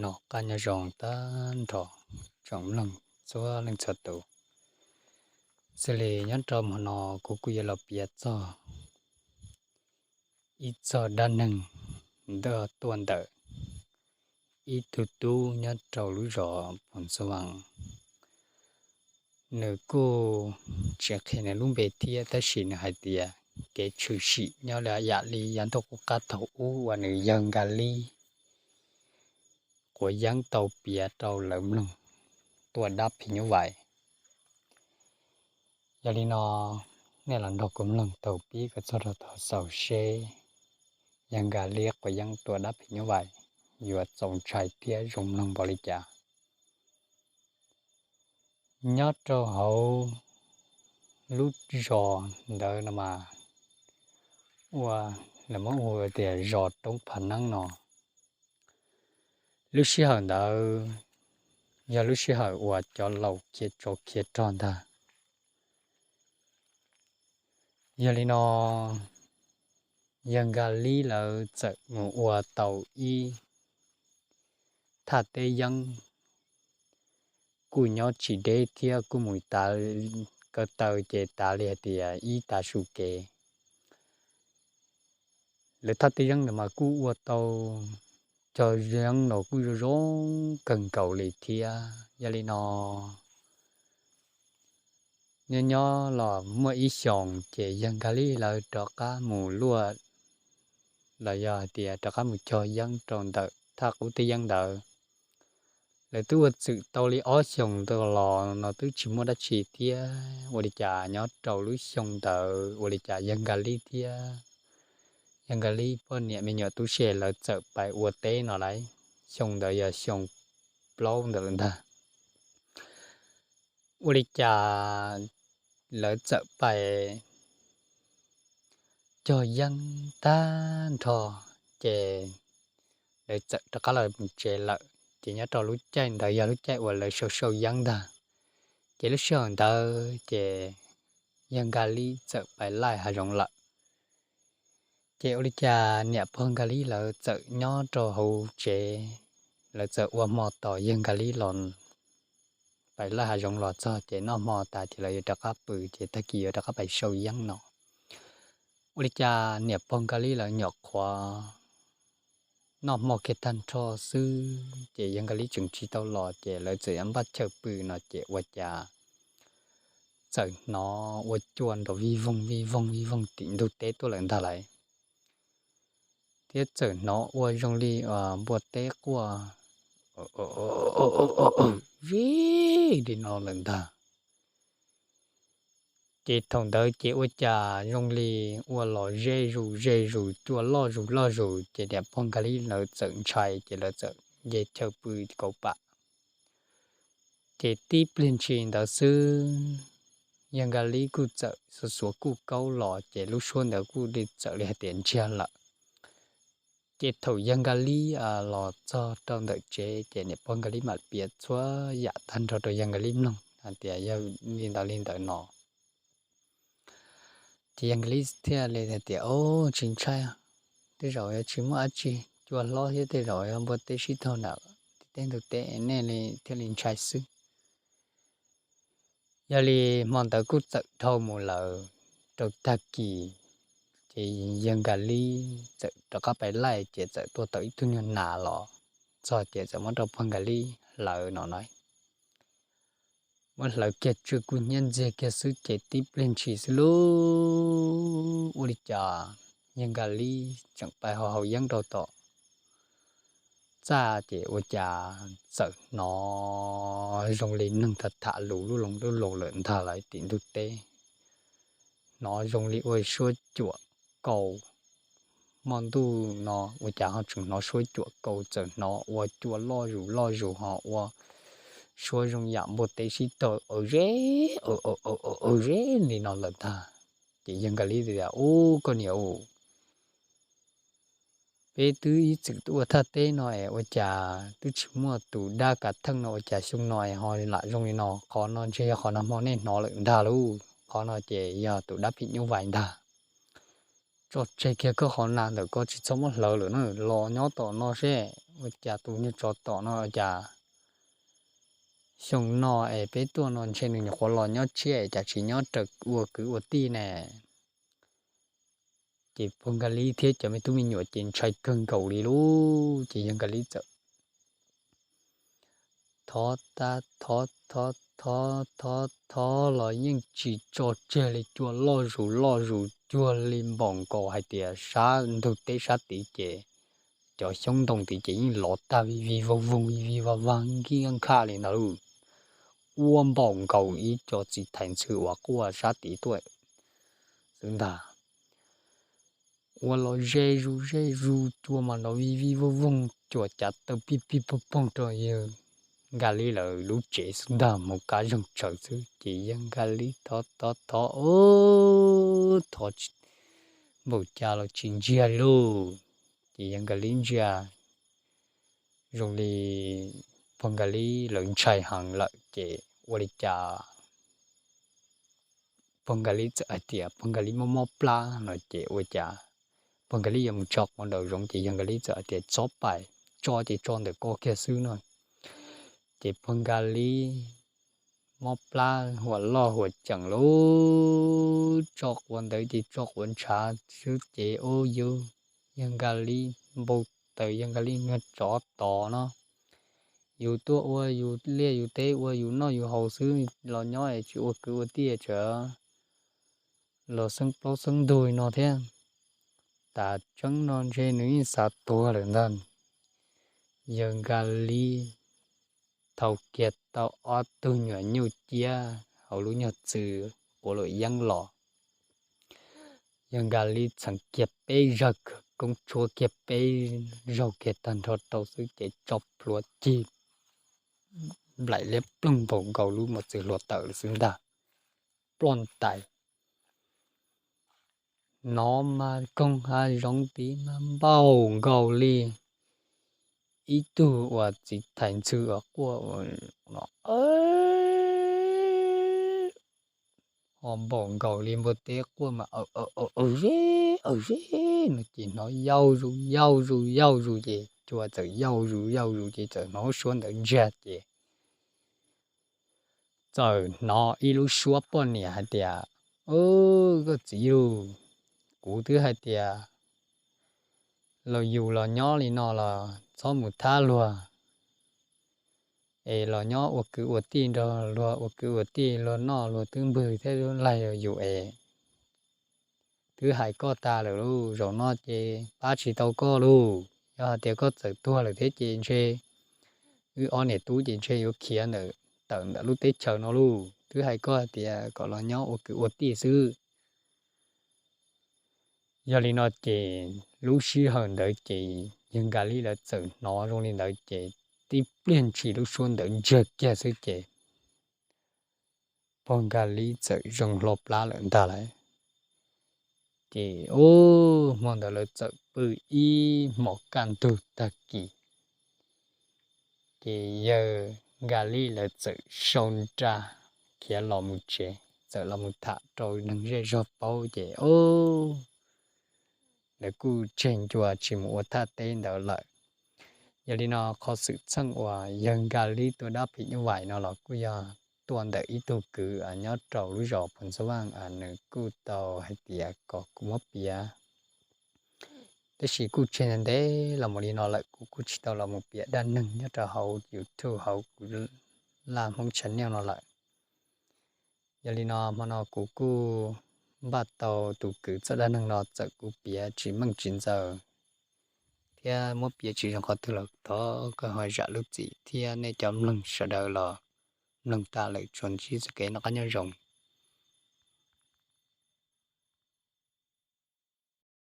Noj qab nyob zoo tag nrho tsoom mloog txhua leej txhua tus. Xws li nyob rau hmo no kuv kuj yuav los piav txog ib txog dab neeg tuaj ntawm ib tug tub nyob rau lub zos Phoos Xu Vas. Nws kuj tsis qhia nws lub npe thiab, tab sis nws hais tias kev tshwm sim nyob li yam li yav ntuj qub qab thaum ub uas nws yawg Nkaj Lib quav yeeb tau piav rau lawv mloog tuaj dab phim nyuj vais. Yog li no, nej los nrog kuv mloog thaum pib kom txog rau thaum xaus seb yawg Nkaj Lib quav yeeb tuaj dab phim nyuj vais yuav txaus ntshai thiab zoo mloog npaum li cas. Nyob rau hauv lub zos ntawd no mas ua, lawv muab hu tias zos Roob Phav Neeb no. Lub sij hawm ntawd yog lub sij hawm uas cov laus khiav tsov khiav rog ntag. Yog li no, yawg Nkaj Lib lawv txawm mus ua tau ib thaj teb yeeb, kuj nyob tsis deb thiab, kuj mus tav, ko taw ces tav li hais tias ib tav su kev. Lawv thaj teb yeeb ntawd mas kuj ua tau cog yeeb los kuj zoo zoo kawg nkaus li thiab. Yog li no, nyob nyob los muaj ib xyoos ces yawg Nkaj Lib lawv rov qab mus luaj, los yog hais tias rov qab mus cog yeeb rau ntawm thaj qub teb yeeb ntawd. Lawv twb ua txwm tau li ob xyoos ntawd los no twb tsis muaj dab tsi thiab. Ua li cas nyob rau lub xyoo ntawd ua li cas yawg Nkaj Lib thiab yawg Nkaj Lib poj niam me nyuam tub se lawv txawm pais ua teb no lauj. Xyoo ntawd yog xyoo plaub ntawd lawm ntag. Ua li cas lawv txawm pais cog yeeb tag nrho, ces lawv txawm rov qab los mus tsev lawm. Ces nyob rau lub caij ntawd yog lub caij uas lawv sau sau yeeb ntag. Ces lub sij hawm ntawd ces yawg Nkaj Lib txawm pais laij hav zoov lawm. Ces ua li cas niam pog Nkaj Lib lawv txawm nyob rau hauv tsev, lawv txawm ua hmo tos yawg Nkaj Lib los pais laij hav zoov los txog ces noj hmo tas ces lawv yuav rov qab pw, ces tag kis yuav rov qab pais sau yeeb no. Ua li cas niam pog Nkaj Lib lawv nyuam qhuav noj hmo kiag tag nrho xwb ces yawg Nkaj Lib tseem tsis tau los ces lawv txawm yuav npaj chaw pw no ces ua cas txawm hnov ua cua nrov vij voog vij voog vij voog tim ntug teb tuaj lawm ntag lauj. Thiab txawm hnov ua zoo li npua teb quaj zig li no lawm ntag. Ces thaum ntawd ces ua cas zoo li ua los ze zus ze zus cua loj zus loj zus ces niam pog Nkaj Lib lawv txawm ntshai ces lawv txawm nce chaw pw kauv pam. Ces tib pliag ntshis ntawd xwb, yawg Nkaj Lib kuj txawm xuav xuav kuj kaub los ces lub suab ntawd kuj li txawm li hais tias ntsiag lawm. Ces thaum yawg Nkaj Lib los txog rau ntawm tsev ces niam pog Nkaj Lib mam piav txhua yam tag nrho rau yawg Nkaj Lib mloog hais tias yog li ntawd li ntawd no. Ces yawg Nkaj Lib thiaj li hais tias, Au, tsis ntshai, tej zaum yuav tsis muaj dab tsi, cua hlob thiab tej zaum yog npua teb sib tog nram teb ntug teb, nej li thiaj li ntshai xwb. Yog li hmo ntawd kuj txawm dhau mus lawm rau tag kis, ces yawg Nkaj Lib txawm rov qab pais laij ces txawm tua tau ib tug nyuag nas los txog ces txawm muab rau pog Nkaj Lib hlawv no na. Muab hlawv kiag tsw kuj hnyiab ntxiag kiag xwb ces tib pliag ntshis xwb lauj, ua li cas yawg Nkaj Lib tseem pais haus haus yeeb rau tom txaj ces ua cas txawm hnov zoo li neeg tham tham lus lub loo lub loo lawm ntag lauj tim ntug teb. Hnov zoo li ua suab cuam kaus, hmo ntuj no ua cas ho tseem hnov suab cuam kaus, txawm hnov ua cua loj zus loj zus ho ua suab zoo yam npua teb sib tog aw zeb aw zeb li no lawm ntag. Ces yawg Nkaj Lib tias, Ub, koj niam aw, peb twb ib txwm tuaj ua thaj teb no es ua cas twb tsis muaj tus dab kav theej no, ua cas xyoo no es ho lam zoo li no? Qhov no ntshe yog qhov nag hmo nej hnov lawm ntag lauj, qhov no ces yog tus dab phim nyuj vais ntag. Tso tseg kiag koj qhov nag ntawm ko tsis txhob muab hlawv lawm na, los nyob tom no seb. Ua cas tus niag tsov tom no cas xyoo no es peb tuaj no ntshe nws nyuam qhuav los nyob tshiab es cas tsis nyob raws ua kwv ua tij ne? Ces pog Nkaj Lib thiab cov me tub me nyuam ces ntshai kawg nkaus li lauj. Ces yawg Nkaj Lib txawm thov ta thov thov thov thov thov los yeej tsis tso tseg li, cua loj zus loj zus cuag li npaum nkaus hais tias sab ntug teb sab tid ces cov xyoob ntoo tid ces yeej lov tag vij vij voog voog vij vij vag vag nkij nkhaj li ntawd lauj. Ua npaum nkaus ib co txiv thais ntxhw uas quaj sab tid tuaj xwb ntag. Ua los ze zus ze zus cua mas nrov vij vij voog voog cuam cav taw pij pij poog poog rau yawg Nkaj Lib lawv lub tsev xwb ntag, mus kab zeeg tsawv xwb ces yawg Nkaj Lib thov thov thov, thov npaum cas los tsis ntsiag li lauj. Ces yawg Nkaj Lib ntsia zoo li pog Nkaj Lib lawv ntshai heev lawm ces ua li cas pog Nkaj Lib txawm hais tias pog Nkaj Lib mob mob plab no ces ua cas pog Nkaj Lib yuav mus tso quav nraum zoov ces yawg Nkaj Lib txawm hais tias txhob pais, tso ces tso ntawm ko kiag xwb no. Ces pog Nkaj Lib mob plab huam loj huam ceem lauj, tso quav ntawd ces tso quav ntshav xwb ces ua yawg Nkaj Lib npau taws yawg Nkaj Lib niag tsov tom no. Yus tuaj ua yus liaj yus teb ua yus noj yus haus xwb los nyob es tsis ua kwv ua tij, tseem los xeeb plaub xeeb ntug no thiab. Tam tseeb no ntshe nws yeej xav tuag lawm ntag. Yawg Nkaj Lib thau kiag tau ob tug nyuam nyuj ciab hauv lub nyuag txwm quav luam yeeb los. Yawg Nkaj Lib txheev kiag peb zag khawv koob tshuab kiag peb zaug kiag tag nrho rau xwb ces tso plhuav cig nplaim liab ploog npaum nkaus lub mos txwv hluav taws lawm xwb ntag. Ploj ntais. Hnov mas koog hav zoov tid mas npaum nkaus li ib tug uas txiv thais ntxhw uas quaj no, ho npaum nkaus li npua teb quaj mas aw aw aw ze aw ze no ces hnov yau zus yau zus yau zus ces cua txawm yau zus yau zus ces txawm hnov lub suab ntawd ntsiag ces txawm hnov ib lub suab poj niam hais tias, Koj txiv lauj, kuv twb hais tias los yus los nyob li no los txhob mus thab luag es los nyob ua kwv ua tij nrog luag ua kwv ua tij, luag noj luag twb npwg thiab laig yus es twb hais koj tas lawm lauj, zaum no ces pab tsis tau koj lauj. Yog hais tias koj txawm tuag lawm thiab ces ntshe wb ob niam tub ces ntshe yuav khiav ntawm, tawm ntawm lub teb chaws no lauj. Twb hais koj hais tias kom los nyob ua kwv ua tij xwb. Yog li no ces lub sij hawm ntawd ces yawg Nkaj Lib lawv txawm hnov zoo li ntawd ces tib pliag ntshis lub suab ntawd ntsiag kiag xwb ces pog Nkaj Lib txawm zoo hlo plab lawm ntag lauj. Ces ub, hmo ntawd lawv txawm pw ib hmos kaj ntug tag kis, ces yawg Nkaj Lib lawv txawm sau nra khiav los mus tsev, txawm los mus tham rau neeg zej zog paub ces ub, lawv kuj tseg ncua tsis mus ua thaj teb ntawd lawm. Yog li no qhov xwm txheej uas yawg Nkaj Lib tua dab phim nyuj vais no los kuj yog tuaj ntawm ib tug kwv nyob rau lub zos Phoos Xab Vaaj, nws kuj tau hais tias kom kuv muab piav. Tab sis kuj tseg ntev los mus li no lawm, kuv kuj tsis tau los mus piav dab neeg nyob rau hauv YouTube hauv kuv Laj Hmoob channel no lawm. Yog li no hmo no kuv kuj npaj tau tus kwv txoj dab neeg no, txawm kuv piav tsis meej tsis ntxaws thiab muab piav tsis zoo qhov twg los thov koj ho zam lub txim thiab nej cov mloog sawv daws los mloog tas lawm tsuas ntsib txoj kev noj qab nyob zoo.